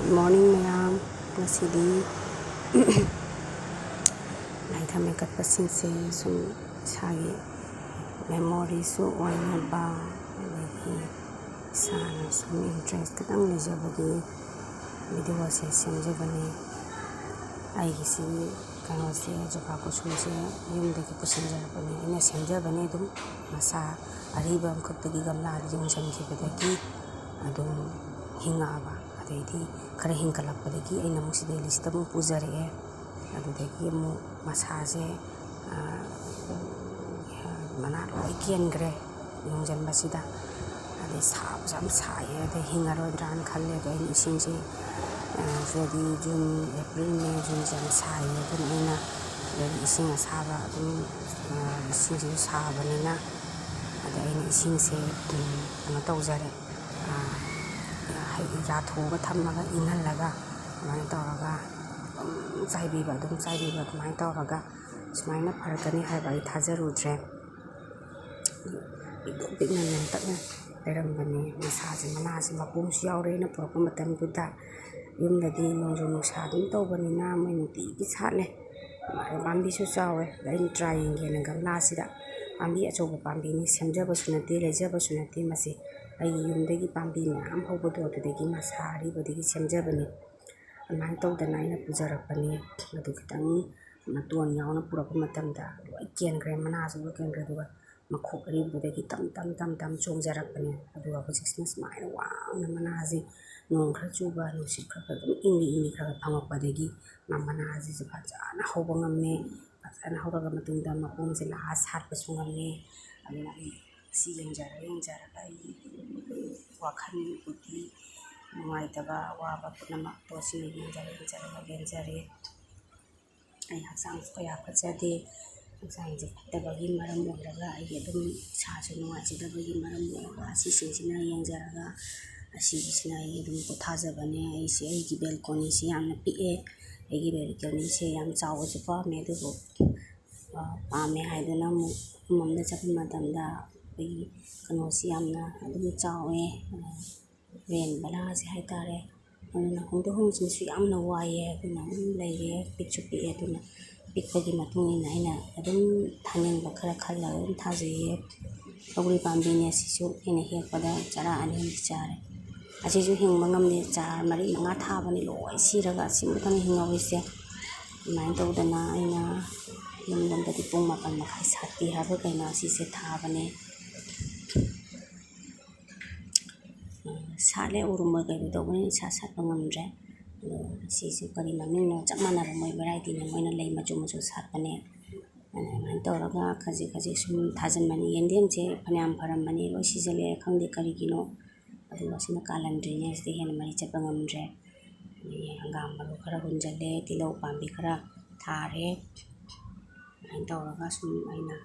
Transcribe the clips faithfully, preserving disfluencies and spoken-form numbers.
Good morning ꯃꯌꯥꯝ꯫ ꯉꯁꯤꯗꯤ ꯂꯥꯏꯙꯝ ꯃꯦꯟꯈꯠꯄꯁꯤꯡꯁꯦ ꯁꯨꯝ ꯏꯁꯥꯒꯤ memoryꯁꯨ ꯑꯣꯏꯅꯕ, ꯑꯗꯒꯤ ꯏꯁꯥꯅ ꯁꯨꯝ interest ꯈꯤꯇꯪ ꯂꯩꯖꯕꯒꯤ videoꯁꯦ ꯁꯦꯝꯖꯕꯅꯤ꯫ ꯑꯩꯒꯤꯁꯤ ꯀꯩꯅꯣꯁꯦ, ꯖꯨꯕꯥ ꯀꯨꯁꯨꯝꯁꯦ ꯌꯨꯝꯗꯒꯤ ꯄꯨꯁꯤꯟꯖꯔꯛꯄꯅꯤ꯫ ꯑꯩꯅ ꯁꯦꯝꯖꯕꯅꯤ ꯑꯗꯨꯝ꯫ ꯃꯁꯥ ꯑꯔꯤꯕ ꯑꯃꯈꯛꯇꯒꯤ ꯒꯝꯂꯥꯗ ꯌꯨꯡꯁꯤꯟꯈꯤꯕꯗꯒꯤ ꯑꯗꯨꯝ ꯍꯤꯡꯉꯛꯑꯕ꯫ ꯑꯗꯩꯗꯤ ꯈꯔ ꯍꯤꯡꯒꯠꯂꯛꯄꯗꯒꯤ ꯑꯩꯅ ꯑꯃꯨꯛ ꯁꯤꯗꯩ ꯂꯤꯁꯤꯗ ꯑꯃꯨꯛ ꯄꯨꯖꯔꯛꯑꯦ꯫ ꯑꯗꯨꯗꯒꯤ ꯑꯃꯨꯛ ꯃꯁꯥꯁꯦ, ꯑ, ꯃꯅꯥ ꯂꯣꯏ ꯀꯦꯟꯈ꯭ꯔꯦ ꯌꯨꯡꯁꯤꯟꯕꯁꯤꯗ꯫ ꯑꯗꯩ ꯁꯥꯕꯁꯨ ꯌꯥꯝ ꯁꯥꯏꯌꯦ, ꯑꯗꯩ ꯍꯤꯡꯉꯔꯣꯏꯗ꯭ꯔꯥꯅ ꯈꯜꯂꯦ꯫ ꯑꯗꯣ ꯑꯩꯅ ꯏꯁꯤꯡꯁꯦ, ꯑ, ꯁꯤꯗꯗꯤ June, April, May, Juneꯁꯦ ꯌꯥꯝ ꯁꯥꯏꯌꯦ꯫ ꯑꯗꯨꯅ ꯑꯩꯅ ꯁꯤꯗꯗꯤ ꯏꯁꯤꯡ ꯑꯁꯥꯕ ꯑꯗꯨꯝ, ꯑ, ꯏꯁꯤꯡꯁꯤꯁꯨ ꯁꯥꯕꯅꯤꯅ, ꯑꯗ ꯑꯩꯅ ꯏꯁꯤꯡꯁꯦ, ꯎꯝ, ꯀꯩꯅꯣ ꯇꯧꯖꯔꯦ, ꯑ, ꯍꯥꯏꯗꯤ ꯌꯥꯊꯣꯛꯑꯒ ꯊꯝꯃꯒ ꯏꯪꯍꯜꯂꯒ ꯑꯗꯨꯃꯥꯏꯅ ꯇꯧꯔꯒ ꯑꯗꯨꯝ ꯆꯥꯏꯕꯤꯕ, ꯑꯗꯨꯝ ꯆꯥꯏꯕꯤꯕ, ꯑꯗꯨꯃꯥꯏꯅ ꯇꯧꯔꯒ ꯁꯨꯃꯥꯏꯅ ꯐꯔꯛꯀꯅꯤ ꯍꯥꯏꯕ ꯑꯩ ꯊꯥꯖꯔꯨꯗ꯭ꯔꯦ꯫ ꯄꯤꯛꯇꯨꯝ ꯄꯤꯛꯅ ꯅꯦꯝꯇꯛꯅ ꯂꯩꯔꯝꯕꯅꯦ꯫ ꯃꯁꯥꯁꯦ, ꯃꯅꯥꯁꯦ ꯃꯄꯨꯝꯁꯨ ꯌꯥꯎꯔꯦ ꯑꯩꯅ ꯄꯨꯔꯛꯄ ꯃꯇꯝꯗꯨꯗ꯫ ꯌꯨꯝꯗꯗꯤ ꯅꯣꯡꯖꯨ ꯅꯨꯡꯁꯥ ꯑꯗꯨꯝ ꯇꯧꯕꯅꯤꯅ ꯃꯩ ꯅꯨꯡꯇꯤꯒꯤ ꯁꯥꯠꯂꯦ꯫ ꯄꯥꯝꯕꯤꯁꯨ ꯆꯥꯎꯋꯦ꯫ ꯑꯗ ꯑꯩꯅ try ꯌꯦꯡꯒꯦꯅ ꯒꯝꯂꯥꯁꯤꯗ, ꯄꯥꯝꯕꯤ ꯑꯆꯧꯕ ꯄꯥꯝꯕꯤꯅꯤ, ꯁꯦꯝꯖꯕꯁꯨ ꯅꯠꯇꯦ, ꯂꯩꯖꯕꯁꯨ ꯅꯠꯇꯦ ꯃꯁꯤ꯫ ꯑꯩꯒꯤ ꯌꯨꯝꯗꯒꯤ ꯄꯥꯝꯕꯤ ꯃꯌꯥꯝ ꯍꯧꯕꯗꯣ ꯑꯗꯨꯗꯒꯤ ꯃꯁꯥ ꯑꯔꯤꯕꯗꯒꯤ ꯁꯦꯝꯖꯕꯅꯤ꯫ ꯑꯗꯨꯃꯥꯏꯅ ꯇꯧꯗꯅ ꯑꯩꯅ ꯄꯨꯖꯔꯛꯄꯅꯤ꯫ ꯑꯗꯨ ꯈꯤꯇꯪ ꯃꯇꯣꯟ ꯌꯥꯎꯅ ꯄꯨꯔꯛꯄ ꯃꯇꯝꯗ ꯂꯣꯏ ꯀꯦꯟꯈ꯭ꯔꯦ, ꯃꯅꯥꯁꯨ ꯂꯣꯏ ꯀꯦꯟꯈ꯭ꯔꯦ꯫ ꯑꯗꯨꯒ ꯃꯈꯣꯛ ꯑꯔꯤꯕꯗꯒꯤ ꯇꯝ ꯇꯝ ꯇꯝ ꯇꯝ ꯆꯣꯡꯖꯔꯛꯄꯅꯦ꯫ ꯑꯗꯨꯒ ꯍꯧꯖꯤꯛꯁꯤꯅ ꯁꯨꯃꯥꯏꯅ ꯋꯥꯡꯅ ꯃꯅꯥꯁꯦ, ꯅꯣꯡ ꯈꯔ ꯆꯨꯕ, ꯅꯨꯡꯁꯤꯠ ꯈꯔ ꯈꯔ ꯑꯗꯨꯝ ꯏꯪꯂꯤ ꯏꯪꯂꯤ ꯈꯔ ꯈꯔ ꯐꯪꯉꯛꯄꯗꯒꯤ ꯃꯥ ꯃꯅꯥꯁꯤꯁꯨ ꯐꯖꯅ ꯍꯧꯕ ꯉꯝꯃꯦ, ꯐꯖꯅ ꯍꯧꯔꯒ ꯃꯇꯨꯡꯗ ꯃꯄꯨꯡꯁꯦ ꯂꯥꯛꯑ ꯁꯥꯠꯄꯁꯨ ꯉꯝꯃꯦ꯫ ꯑꯗꯨꯅ ꯑꯩ ꯁꯤ ꯌꯦꯡꯖꯔ ꯌꯦꯡꯖꯔꯒ ꯑꯩꯒꯤ ꯋꯥꯈꯜꯕꯨꯗꯤ ꯅꯨꯡꯉꯥꯏꯇꯕ, ꯑꯋꯥꯕ ꯄꯨꯝꯅꯃꯛꯇꯣ ꯁꯤ ꯌꯦꯡꯖꯔ ꯌꯦꯡꯖꯔꯒ ꯂꯦꯟꯖꯔꯦ꯫ ꯑꯩ ꯍꯛꯆꯥꯡꯁꯨ ꯀꯌꯥ ꯐꯖꯗꯦ꯫ ꯍꯛꯆꯥꯡꯁꯦ ꯐꯠꯇꯕꯒꯤ ꯃꯔꯝ ꯑꯣꯏꯔꯒ ꯑꯩꯒꯤ ꯑꯗꯨꯝ ꯏꯁꯥꯁꯨ ꯅꯨꯡꯉꯥꯏꯖꯗꯕꯒꯤ ꯃꯔꯝ ꯑꯣꯏꯔꯒ ꯑꯁꯤꯁꯤꯡꯁꯤꯅ ꯌꯦꯡꯖꯔꯒ ꯑꯁꯤꯒꯤꯁꯤꯅ ꯑꯩ ꯑꯗꯨꯝ ꯄꯣꯊꯥꯖꯕꯅꯦ꯫ ꯑꯩꯁꯦ, ꯑꯩꯒꯤ balconyꯁꯦ ꯌꯥꯝꯅ ꯄꯤꯛꯑꯦ꯫ ꯑꯩꯒꯤ balconyꯁꯦ ꯌꯥꯝ ꯆꯥꯎꯕꯁꯨ ꯄꯥꯝꯃꯦ, ꯑꯗꯨꯕꯨ, ꯑ, ꯄꯥꯝꯃꯦ ꯍꯥꯏꯗꯨꯅ ꯑꯃꯨꯛ ꯃꯐꯝ ꯑꯃꯗ ꯆꯠꯄ ꯃꯇꯝꯗ ꯑꯩꯈꯣꯏꯒꯤ ꯀꯩꯅꯣꯁꯤ ꯌꯥꯝꯅ ꯑꯗꯨꯝ ꯆꯥꯎꯋꯦ, ꯑ, rent ꯚꯔꯥꯁꯦ ꯍꯥꯏꯇꯥꯔꯦ꯫ ꯑꯗꯨꯅ ꯍꯣꯡꯗꯣꯛ ꯍꯣꯡꯖꯤꯟꯁꯨ ꯌꯥꯝꯅ ꯋꯥꯏꯌꯦ꯫ ꯑꯗꯨꯅ ꯑꯗꯨꯝ ꯂꯩꯔꯦ꯫ ꯄꯤꯛꯁꯨ ꯄꯤꯛꯑꯦ꯫ ꯑꯗꯨꯅ ꯄꯤꯛꯄꯒꯤ ꯃꯇꯨꯡ ꯏꯟꯅ ꯑꯩꯅ ꯑꯗꯨꯝ ꯊꯥꯅꯤꯡꯕ ꯈꯔ ꯈꯜꯂꯒ ꯑꯗꯨꯝ ꯊꯥꯖꯩꯌꯦ꯫ ꯁꯧꯒ꯭ꯔꯤ ꯄꯥꯝꯕꯤꯅꯦ, ꯑꯁꯤꯁꯨ ꯑꯩꯅ ꯍꯦꯛꯄꯗ ꯆꯔꯥ ꯑꯅꯤ ꯑꯍꯨꯝꯗꯤ ꯆꯥꯔꯦ꯫ ꯑꯁꯤꯁꯨ ꯍꯤꯡꯕ ꯉꯝꯗꯦ꯫ ꯆꯥꯔ ꯃꯔꯤ ꯃꯉꯥ ꯊꯥꯕꯅꯤ, ꯂꯣꯏ ꯁꯤꯔꯒ ꯑꯁꯤꯃꯇꯪ ꯍꯤꯡꯍꯧꯔꯤꯁꯦ꯫ ꯑꯗꯨꯃꯥꯏꯅ ꯇꯧꯗꯅ ꯑꯩꯅ ꯌꯨꯝꯂꯣꯝꯗꯗꯤ ꯄꯨꯡ ꯃꯥꯄꯟ ꯃꯈꯥꯏ ꯁꯥꯠꯄꯤ ꯍꯥꯏꯕ꯭ꯔꯥ ꯀꯩꯅꯣ, ꯑꯁꯤꯁꯦ ꯊꯥꯕꯅꯦ꯫ ꯁꯥꯠꯂꯦ, ꯎꯔꯨꯝꯒ ꯀꯩꯅꯣ ꯇꯧꯕꯅꯤꯅ ꯏꯁꯥ ꯁꯥꯠꯄ ꯉꯝꯗ꯭ꯔꯦ꯫ ꯑꯗꯣ ꯁꯤꯁꯨ ꯀꯔꯤ ꯃꯃꯤꯡꯅꯣ? ꯆꯞ ꯃꯥꯟꯅꯕ, ꯃꯣꯏ ꯚꯦꯔꯥꯏꯇꯤꯅꯦ, ꯃꯣꯏꯅ ꯂꯩ ꯃꯆꯨ ꯃꯆꯨ ꯁꯥꯠꯄꯅꯦ꯫ ꯑꯗꯨꯃꯥꯏꯅ ꯇꯧꯔꯒ ꯈꯖꯤꯛ ꯈꯖꯤꯛ ꯁꯨꯝ ꯊꯥꯖꯤꯟꯕꯅꯤ꯫ ꯌꯦꯟꯗꯦꯝꯁꯦ ꯐꯅꯌꯥꯝ ꯐꯔꯝꯕꯅꯤ, ꯂꯣꯏ ꯁꯤꯖꯤꯜꯂꯛꯑꯦ, ꯈꯪꯗꯦ ꯀꯔꯤꯒꯤꯅꯣ꯫ ꯑꯗꯨꯒ ꯑꯁꯤꯅ ꯀꯥꯜꯍꯟꯗ꯭ꯔꯤꯅꯦ, ꯁꯤꯗ ꯍꯦꯟꯅ ꯃꯔꯤ ꯆꯠꯄ ꯉꯝꯗ꯭ꯔꯦ꯫ ꯑꯗꯒꯤ ꯍꯪꯒꯥꯝ ꯃꯔꯨ ꯈꯔ ꯍꯨꯟꯖꯜꯂꯦ, ꯇꯤꯜꯍꯧ ꯄꯥꯝꯕꯤ ꯈꯔ ꯊꯥꯔꯦ꯫ ꯑꯗꯨꯃꯥꯏꯅ ꯇꯧꯔꯒ ꯁꯨꯝ ꯑꯩꯅ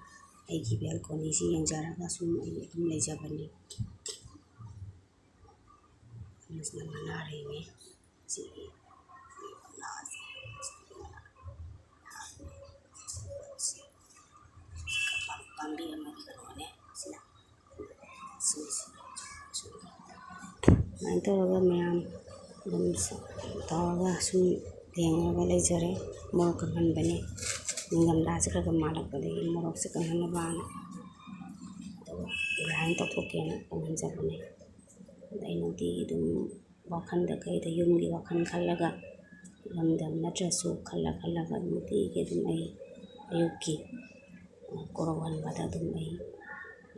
ꯑꯩꯒꯤ ꯕꯦꯜꯀꯣꯅꯤꯁꯤ ꯌꯦꯡꯖꯔꯒ ꯁꯨꯝ ꯑꯩ ꯑꯗꯨꯝ ꯂꯩꯖꯕꯅꯤ꯫ ꯑꯃꯁꯤꯅ ꯃꯅꯥꯔꯩꯅꯦ꯫ ꯁꯤꯒꯤ ꯄꯥꯝꯕꯤ ꯑꯃꯒꯤ ꯀꯩꯅꯣꯅꯦ ꯁꯤꯅ꯫ ꯁꯨꯃꯥꯏꯅ ꯇꯧꯔꯒ ꯃꯌꯥꯝ ꯑꯗꯨꯝ ꯇꯧꯔꯒ ꯁꯨꯝ ꯌꯦꯡꯉꯒ ꯂꯩꯖꯔꯦ꯫ ꯃꯣꯔꯣꯛ ꯀꯪꯍꯟꯕꯅꯦ꯫ ꯅꯤꯡꯊꯝꯊꯥꯁꯦ ꯈꯔ ꯈꯔ ꯃꯥꯜꯂꯛꯄꯗꯒꯤ ꯃꯣꯔꯣꯛꯁꯦ ꯀꯪꯍꯟꯅꯕꯅ ꯑꯗꯨꯒ grind ꯇꯧꯊꯣꯛꯀꯦꯅ ꯀꯪꯍꯟꯖꯕꯅꯦ꯫ ꯑꯗ ꯑꯩ ꯅꯨꯡꯇꯤꯒꯤ ꯑꯗꯨꯝ ꯋꯥꯈꯜꯗ ꯀꯩꯗ ꯌꯨꯝꯒꯤ ꯋꯥꯈꯜ ꯈꯜꯂꯒ, ꯂꯝꯗꯝ ꯅꯠꯇ꯭ꯔꯁꯨ ꯈꯜꯂ ꯈꯜꯂꯒ ꯅꯨꯡꯇꯤꯒꯤ ꯑꯗꯨꯝ ꯑꯩ ꯑꯌꯨꯛꯀꯤ, ꯑ, ꯀꯣꯔꯧꯍꯟꯕꯗ ꯑꯗꯨꯝ ꯑꯩ,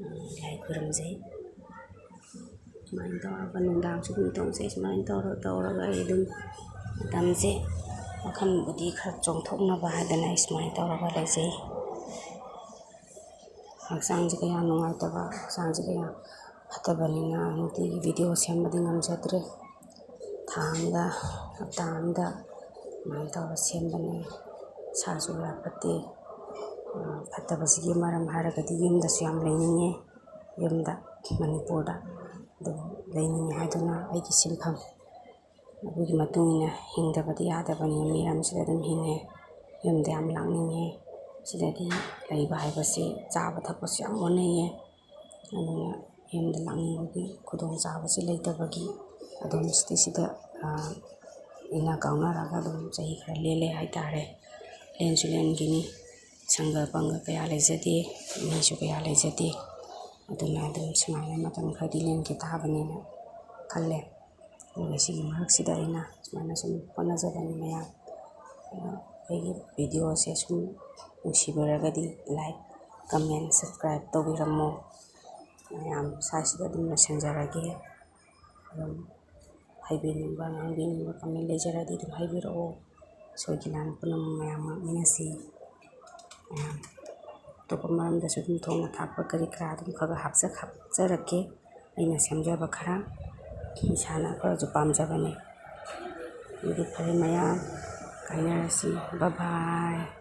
ꯑ, ꯂꯥꯏ ꯈꯨꯔꯨꯝꯖꯩ꯫ ꯁꯨꯃꯥꯏꯅ ꯇꯧꯔꯒ ꯅꯨꯡꯗꯥꯡꯁꯨ ꯑꯗꯨꯝ ꯇꯧꯖꯩ꯫ ꯁꯨꯃꯥꯏꯅ ꯇꯧꯔ ꯇꯧꯔꯒ ꯑꯩ ꯑꯗꯨꯝ ꯃꯇꯝꯁꯦ ꯋꯥꯈꯜꯕꯨꯗꯤ ꯈꯔ ꯆꯣꯡꯊꯣꯛꯅꯕ ꯍꯥꯏꯗꯅ ꯑꯩ ꯁꯨꯃꯥꯏꯅ ꯇꯧꯔꯒ ꯂꯩꯖꯩ꯫ ꯍꯛꯆꯥꯡꯁꯦ ꯀꯌꯥ ꯅꯨꯡꯉꯥꯏꯇꯕ, ꯍꯛꯆꯥꯡꯁꯦ ꯀꯌꯥ ꯐꯠꯇꯕꯅꯤꯅ ꯅꯨꯡꯇꯤꯒꯤ video ꯁꯦꯝꯕꯗꯤ ꯉꯝꯖꯗ꯭ꯔꯦ꯫ ꯊꯥ ꯑꯃꯗ, ꯍꯞꯇꯥ ꯑꯃꯗ ꯑꯗꯨꯃꯥꯏꯅ ꯇꯧꯔ ꯁꯦꯝꯕꯅꯦ꯫ ꯏꯁꯥꯁꯨ ꯀꯌꯥ ꯐꯠꯇꯦ꯫ ꯑ, ꯐꯠꯇꯕꯁꯤꯒꯤ ꯃꯔꯝ ꯍꯥꯏꯔꯒꯗꯤ ꯌꯨꯝꯗꯁꯨ ꯌꯥꯝ ꯂꯩꯅꯤꯡꯉꯦ, ꯌꯨꯝꯗ, ꯃꯅꯤꯄꯨꯔꯗ꯫ ꯑꯗꯨꯕꯨ ꯂꯩꯅꯤꯡꯉꯦ ꯍꯥꯏꯗꯨꯅ ꯑꯩꯒꯤ ꯁꯤꯟꯐꯝ ꯑꯗꯨꯒꯤ ꯃꯇꯨꯡ ꯏꯟꯅ ꯍꯤꯡꯗꯕꯗꯤ ꯌꯥꯗꯕꯅꯤ꯫ ꯃꯤꯔꯝꯁꯤꯗ ꯑꯗꯨꯝ ꯍꯤꯡꯉꯦ꯫ ꯌꯨꯝꯗ ꯌꯥꯝ ꯂꯥꯛꯅꯤꯡꯉꯦ꯫ ꯁꯤꯗꯗꯤ ꯂꯩꯕ ꯍꯥꯏꯕꯁꯦ ꯆꯥꯕ ꯊꯛꯄꯁꯨ ꯌꯥꯝ ꯋꯥꯅꯩꯌꯦ꯫ ꯑꯗꯨꯅ ꯌꯨꯝꯗ ꯂꯥꯛꯅꯤꯡꯕꯒꯤ ꯈꯨꯗꯣꯡꯆꯥꯕꯁꯤ ꯂꯩꯇꯕꯒꯤ ꯑꯗꯨꯝ ꯁꯤꯗꯩꯁꯤꯗ ꯏꯟꯅ ꯀꯥꯎꯅꯔꯒ ꯑꯗꯨꯝ ꯆꯍꯤ ꯈꯔ ꯂꯦꯜꯂꯦ ꯍꯥꯏꯇꯥꯔꯦ꯫ ꯂꯦꯟꯁꯨ ꯂꯦꯟꯈꯤꯅꯤ꯫ ꯁꯪꯒ ꯄꯪꯒ ꯀꯌꯥ ꯂꯩꯖꯗꯦ, ꯃꯤꯁꯨ ꯀꯌꯥ ꯂꯩꯖꯗꯦ꯫ ꯑꯗꯨꯅ ꯑꯗꯨꯝ ꯁꯨꯃꯥꯏꯅ ꯃꯇꯝ ꯈꯔꯗꯤ ꯂꯦꯟꯈꯤ ꯇꯥꯕꯅꯦꯅ ꯈꯜꯂꯦ꯫ ꯑꯗꯨꯒ ꯁꯤꯒꯤ ꯃꯔꯛꯁꯤꯗ ꯑꯩꯅ ꯁꯨꯃꯥꯏꯅ ꯁꯨꯝ ꯍꯣꯠꯅꯖꯕꯅꯤ ꯃꯌꯥꯝ꯫ ꯑꯗꯣ ꯑꯩꯒꯤ videoꯁꯦ ꯁꯨꯝ ꯅꯨꯡꯁꯤꯕꯤꯔꯒꯗꯤ like, comment, subscribe ꯇꯧꯕꯤꯔꯝꯃꯣ꯫ ꯃꯌꯥꯝ ꯁ꯭ꯋꯥꯏꯁꯤꯗ ꯑꯗꯨꯝ ꯂꯣꯏꯁꯤꯟꯖꯔꯒꯦ꯫ ꯑꯗꯨꯝ ꯍꯥꯏꯕꯤꯅꯤꯡꯕ, ꯉꯥꯡꯕꯤꯅꯤꯡꯕ comment ꯂꯩꯖꯔꯗꯤ ꯑꯗꯨꯝ ꯍꯥꯏꯕꯤꯔꯛꯑꯣ꯫ ꯁꯣꯏꯈꯤ ꯂꯥꯟ ꯄꯨꯝꯅꯃꯛ ꯃꯌꯥꯝ ꯉꯥꯛꯃꯤꯟꯅꯁꯤ꯫ ꯃꯌꯥꯝ ꯑꯇꯣꯞꯄ ꯃꯔꯝꯗꯁꯨ ꯑꯗꯨꯝ ꯊꯣꯡꯕ ꯊꯥꯛꯄ ꯀꯔꯤ ꯀꯔꯥ ꯑꯗꯨꯝ ꯈꯔ ꯈꯔ ꯍꯥꯞꯆ-, ꯍꯥꯞꯆꯔꯛꯀꯦ꯫ ꯑꯩꯅ ꯁꯦꯝꯖꯕ ꯈꯔ ꯏꯁꯥꯅ ꯈꯔꯁꯨ ꯄꯥꯝꯖꯕꯅꯤ꯫ ꯑꯗꯨꯗꯤ ꯐꯔꯦ ꯃꯌꯥꯝ, ꯀꯥꯏꯅꯔꯁꯤ꯫ Bye bye꯫